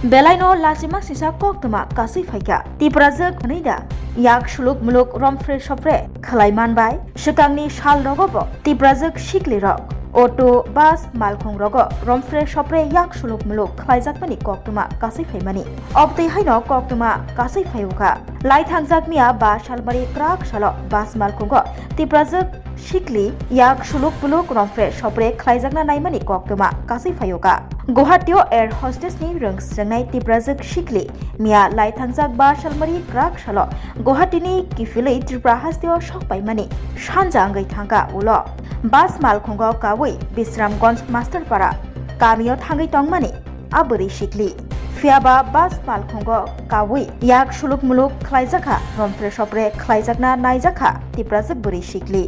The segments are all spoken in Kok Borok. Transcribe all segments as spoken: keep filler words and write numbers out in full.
Belaino lachima sisa koktwma kasui phaikha. Tiprajwk hwnwi da yak suluk muluk romphre sophre khlai manbai. Swkangni sal rogo bo Tiprajwk sikli rok auto, bus, malkhung rogo romphre sophre yak suluk muluk khlaijakmani koktwma kasui phaimani. Obtwi haino koktwma kasui phaiwkha. Laithangjak miya ba salmari kwrak salo bus malkhungo Tiprajwk sikli yak suluk puluk romphre sophre khlaijakna naimani koktwma kasui phaiyokha. Guwahati-o air hostess-ni rwng srwngnai Tiprajwk sikli miya laithangjak ba salmari kwrak salo Guwahati-ni kiphilwi Tripura hasteo sokpaimani sanja wngwi thangkha ulo. Bus malkhungo kawi Bisramganj Masterpara kamio thangwi tongmani a bwrwi sikli. Phiyaba bus malkhungo kawi yak suluk muluk khlaijakha, romphre sophre khlaijakna naijakha Tiprajwk bwrwi sikli.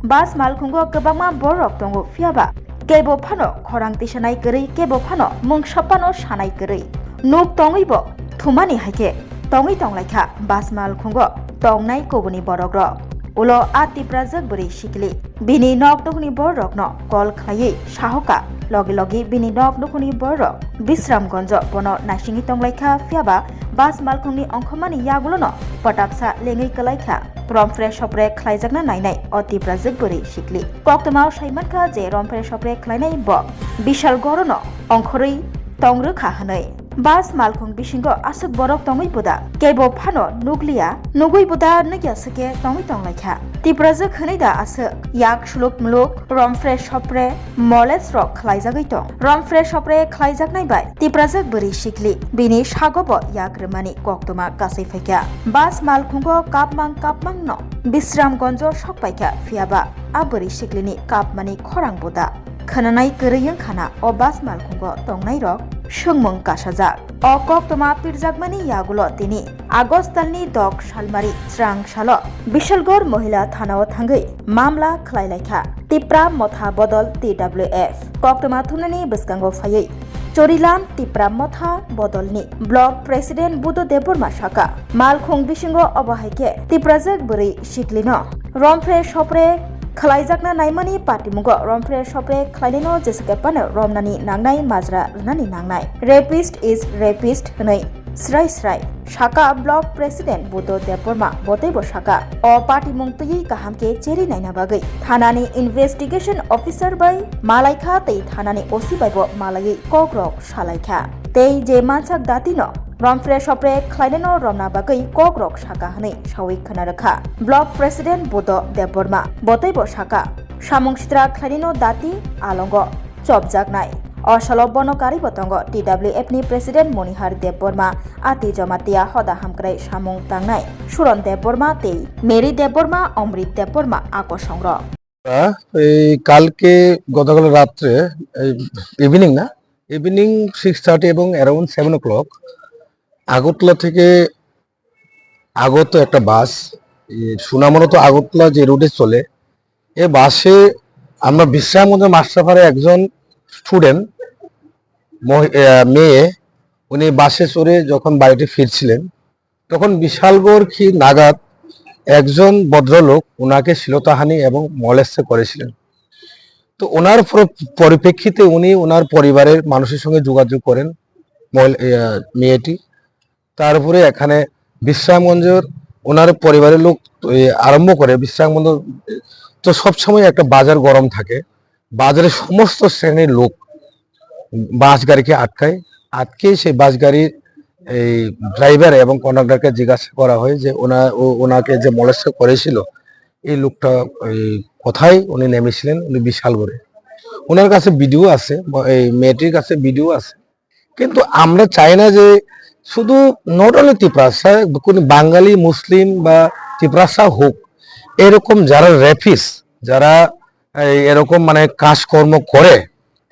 Bus malkhungo kwbangma borok tongo, phiyaba kebo phano khorang tisanai kwrwi, kebo phano mung sophano sanai kwrwi. Nuk tongwi bo thumani hai khe tongwi tonglaikha bus malkhungo tongnai kubuni borokrok. Ulo a Tiprajwk bwrwi sikli. Bini nok nukhungni bororokno call khlaiwi sahoka, logi logi bini nok nukhungni bororok Bisramganjo bono naisingwi tonglaikha, phiyaba bus malkhungni ongkhormani yagulono pwtapsa lengwi kwlaikha. Romphre sophre khlaijakna nainai o Tiprajwk bwrwi sikli. Koktwmao saimankha je romphre sophre khlainai bo Bishalgorono ongkhorwi tongrwkha hwnwi. Bus malkhung bisingo aswk borok tongwi boda, kebo phano nukliya, nugwi boda nukya swkhe tongwi tonglaikha. Tiprajwk hwnwi da aswk yak suluk muluk, romphre sophre, moles rok khlaijagwi tong. Romphre sophre khlaijaknai bai Tiprajwk bwrwi sikli bini sago bo yak rwmani koktwma kasui phaikha. Bus malkhungo kapmang kapmangno Bisramganjo sokpaikha, phiyaba a bwrwi siklini kapmani khorang boda khwnanai kwrwi wngkhana o bus malkhungo tongnairok swngmung kasajak. O koktwma pirjakmani yagulo tini August talni dok salmari srang salo Bishalgarh Mohila Thanao thangwi mamla khlailaikha Tipra Motha Bodol T W F. Koktwma thumnani bwskango phaiwi Chorilam Tipra Motha Bodolni Block President Budo Debbarma saka, malkhung bisingo obo hai khe Tiprajwk bwrwi siklino romphre sophre khlaijakna naimani patimungo romphre sophre khlainaino jeswk phano romnani nangnai, majra rwnani nangnai. Rapist is rapist hwnwi srai srai saka Block President Budo Debbarma. Boteibo saka, o patimung twiwi kaham khe cherwi naina bagwi thanani investigation officer bai malaikha tei thanani O C baibo malaiwi kokrok salaikha. Tei je mansak datino romphre sophre khlainaino romna bagwi kokrok saka hwnwi sawi khna rwkha Block President Budo Debbarma. Boteibo saka, samung sitra khlainaino dati alongo chopjaknai. O salo bono karwibo tongo T W F ni President Monihar Debbarma, Ati Jamatia, Hoda Hamkrai samung tangnai Suron Debbarma tei Mary Debbarma, Omrit Debbarma a kosongrok. এই কালকে, গতকাল রাত্রে, এই ইভিনিং না, evening six thirty এবং around seven ও ক্লক আগরতলা থেকে আগত একটা বাস, এই সুনামরত আগরতলা যে রুটে চলে, এ বাসে আমরা বিশ্রামগঞ্জ মাস্টারপাড়ায় একজন স্টুডেন্ট মেয়ে, উনি বাসে চড়ে যখন বাড়িতে ফিরছিলেন, তখন বিশালগড় কি নাগাদ একজন ভদ্রলোক ওনাকে শ্লীলতাহানি এবং মলেস্ট করেছিলেন। তো ওনার প্র-, পরিপ্রেক্ষিতে উনি ওনার পরিবারের মানুষের সঙ্গে যোগাযোগ করেন, মহিলা, ইয়া, মেয়েটি। তারপরে এখানে বিশ্রামগঞ্জের ওনার পরিবারের লোক, এ, আরম্ভ করে বিশ্রামগঞ্জ, তো সবসময় একটা বাজার গরম থাকে, বাজারে সমস্ত শ্রেণীর লোক বাস গাড়িকে আটকায়, আটকে সেই বাস গাড়ির এই ড্রাইভার এবং কন্ডাক্টরকে জিজ্ঞাসা করা হয় যে ওনা-, ও-, ওনাকে যে মলেস্ট করেছিল, এই লোকটা এই কোথায় উনি নেমেছিলেন, উনি বিশালগড়ে। ওনার কাছে ভিডিও আছে, ম-, এই মেয়েটির কাছে ভিডিও আছে। কিন্তু আমরা চাই না যে শুধু নট অনলি তিপ্রাসা, কোনো বাঙালি, মুসলিম বা তিপ্রাসা হোক, এরকম যারা রেপিস্ট, যারা এই এরকম মানে কাজকর্ম করে,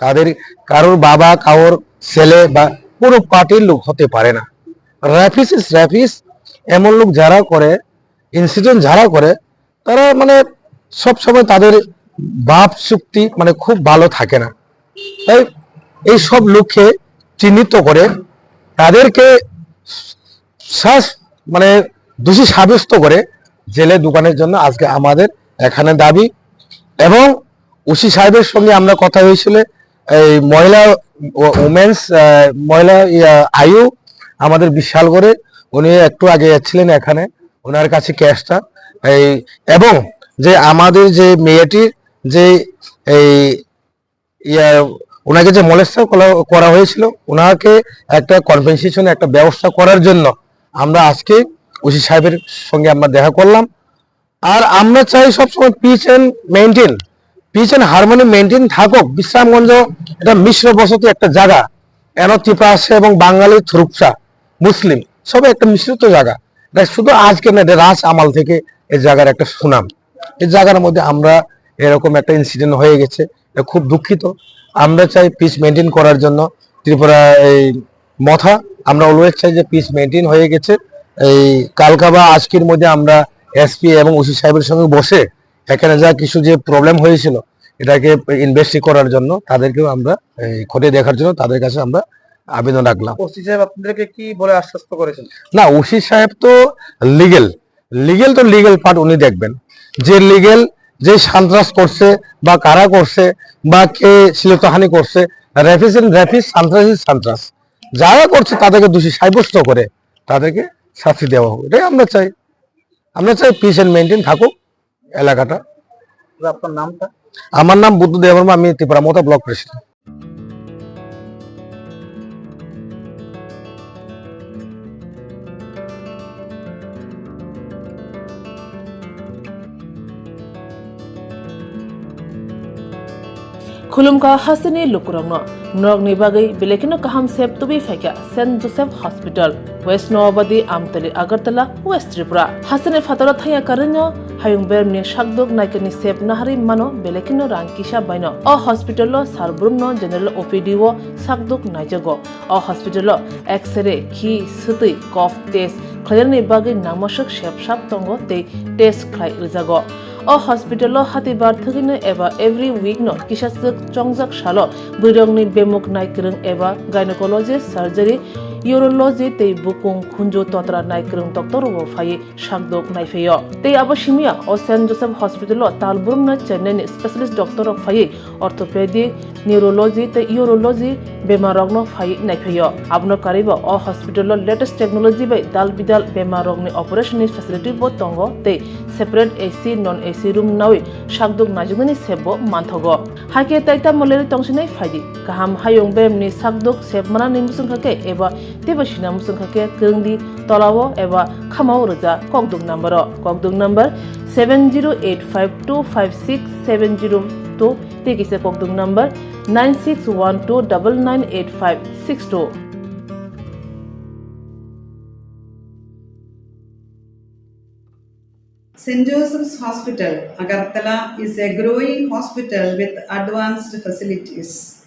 তাদের কারোর বাবা, কারোর ছেলে বা কোনো পার্টির লোক হতে পারে না। Rapist is rapist. এমন লোক যারা করে, ইনসিডেন্ট যারা করে, তারা মানে সব সময় তাদের ভাব শক্তি মানে খুব ভালো থাকে না। তাই এই সব লোককে চিহ্নিত করে তাদেরকে শাস-, মানে দোষী সাব্যস্ত করে জেলে ঢুকানোর জন্য আজকে আমাদের এখানে দাবি। এবং ওসি সাহেবের সঙ্গে আমরা কথা হয়েছিল, এই মহিলা, উমেন্স, মহিলা, ইয়া, আয়ু আমাদের বিশাল করে, উনি একটু আগে এসেছিলেন এখানে, ওনার কাছে কেসটা। এই, এবং যে আমাদের যে মেয়েটির যে এই, ইয়া, ওনাকে যে মলেস্ট করা করা হয়েছিল, ওনাকে একটা কম্পেনসেশন, একটা ব্যবস্থা করার জন্য আমরা আজকে ওসি সাহেবের সঙ্গে আমরা দেখা করলাম। আর আমরা চাই সবসময় piece and maintain, piece and harmony maintain থাকুক। বিশ্রামগঞ্জ এটা মিশ্র বসতি একটা জায়গা, এন টিপ্রাসা এবং বাঙালি, থুরুকসা, মুসলিম, সব একটা মিশ্রিত জায়গা। এটা শুধু আজকে না, এটা রাজ আমাল থেকে এই জায়গার একটা সুনাম। এই জায়গার মধ্যে আমরা এরকম একটা ইনসিডেন্ট হয়ে গেছে, এটা খুব দুঃখিত। আমরা চাই পিস মেনটেন করার জন্য ত্রিপুরা এই মথা, আমরা অলওয়েজ চাই যে পিস মেনটেন হয়ে গেছে। এই কালকা বা আজকের মধ্যে আমরা এসপি এবং ওসি সাহেবের সঙ্গে বসে এখানে যা কিছু যে প্রবলেম হয়েছিল, এটাকে ইনভেস্টিগেট করার জন্য তাদেরকেও আমরা, এই খতিয়ে দেখার জন্য তাদের কাছে আমরা আবেদন রাখলাম। ওসি সাহেব আপনাদেরকে কি বলে আশ্বস্ত করেছেন? না, ওসি সাহেব তো লিগেল, লিগেল তো লিগেল পার্ট উনি দেখবেন, যে লিগেল, যে সন্ত্রাস করছে বা কারা করছে বা কে শ্লীলতাহানি করছে, রেপিস্ট ইজ রেপিস্ট, সন্ত্রাস ইজ সন্ত্রাস। যারা করছে তাদেরকে দোষী সাব্যস্ত করে তাদেরকে শাস্তি দেওয়া হোক, এটাই আমরা চাই। আমরা চাই পিস অ্যান্ড মেনটেন থাকুক এলাকাটা। আপনার নামটা? আমার নাম বুদ্ধ দেববর্মা, আমি ত্রিপুরা মথা block president. Khulumkha hasteni lukurokno, norokni bagwi belai kheno kaham sep tubui phaikha Saint Joseph Hospital, West Noabadi, Amtali, Agartala, West Tripura. Hasteni phataro thaya karwino hayung bermni sakduk naikani sep naharwi mano belai kheno rang kisa baino. O hospital o sar brumno general O P D o sakduk naijago. O hospital o X-ray, khi, swtwi, cough test khlainani bagwi nangmaswk sep sap tongo tei test khlai rwjago. O hospital o hatibar thwgwino eba every week no kisaswk chongjak salo bwrwirokni bemuk naikwrwng eba gynecology, surgery, urology tei bukung khunju totra naikwrwng doctor rok bo phaiwi sakdok naiphaio. Tei abo simiya o Saint Joseph Hospital o tal brumno Chennai ni specialist doctor rok phaiwi orthopedic, neurology tei urology bemar rokno phaiwi naiphaio. Abono karwibo o hospital o latest technology bai dal bidal bemar rokni operation ni facility bo tongo tei separate A C, non A C room nawi sakdok naijaknani sep bo manthogo. Hakhe tai tamo lerwi tongsinai phaidi. Kaham hayung beremni sakdok sep manani muchungkha khe eba teibo sina muchungkha khe kwrwngdi tolao eba khamao rwja kokduk number o. Kokduk number seven zero eight five two five six seven zero two tei kisa kokduk number nine six one two double nine eight five six two. Saint Joseph's Hospital, Agartala is a growing hospital with advanced facilities.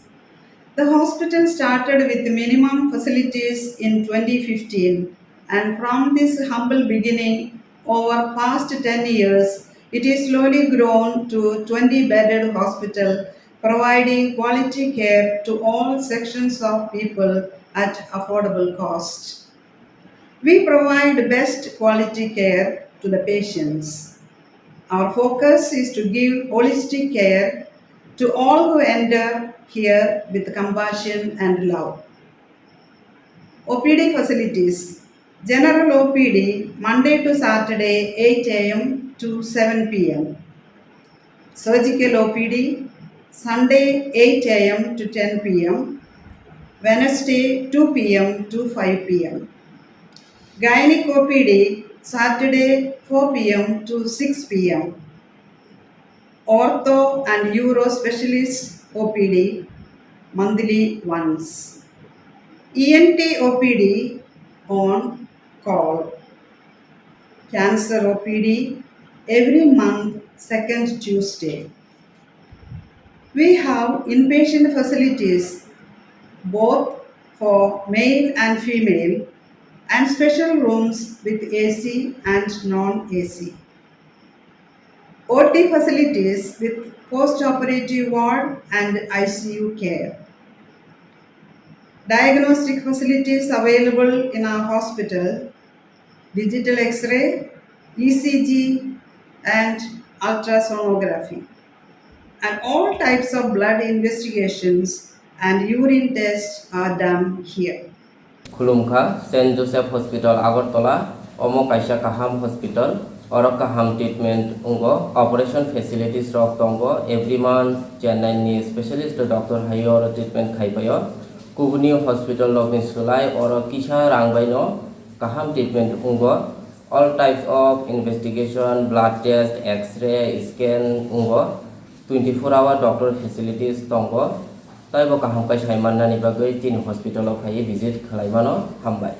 The hospital started with minimum facilities in twenty fifteen, and from this humble beginning, over past ten years, it is slowly grown to twenty bedded hospital, providing quality care to all sections of people at affordable cost. We provide best quality care to the patients. Our focus is to give holistic care to all who enter here with compassion and love. O P D facilities. General O P D Monday to Saturday eight A M to seven P M. Surgical O P D Sunday eight A M to ten P M, Wednesday two P M to five P M. Gynec O P D Saturday four P M to six P M. Ortho and Uro Specialist O P D monthly once. E N T O P D on call. Cancer O P D every month, second Tuesday. We have inpatient facilities both for male and female and special rooms with A C and non-A C. O T facilities with post-operative ward and I C U care. Diagnostic facilities available in our hospital, digital X-ray, E C G, and ultrasonography, and all types of blood investigations and urine tests are done here. Khulumkha, Saint Joseph Hospital, Agartala. Omo kaisa kaham hospital. Oro kaham treatment wngo, operation facilities rok tongo. Every month Chennai ni specialist doctor hai oro treatment khai paio. Kubuni hospital rokni slai oro kisa rang bai no kaham treatment wngo. All types of investigation, blood test, X-ray, scan wngo. Twenty-four hour doctor facilities tongo. Taibo kaham kai sai mannani bagwi chini hospital o phaiwi visit khlai mano. Hambai.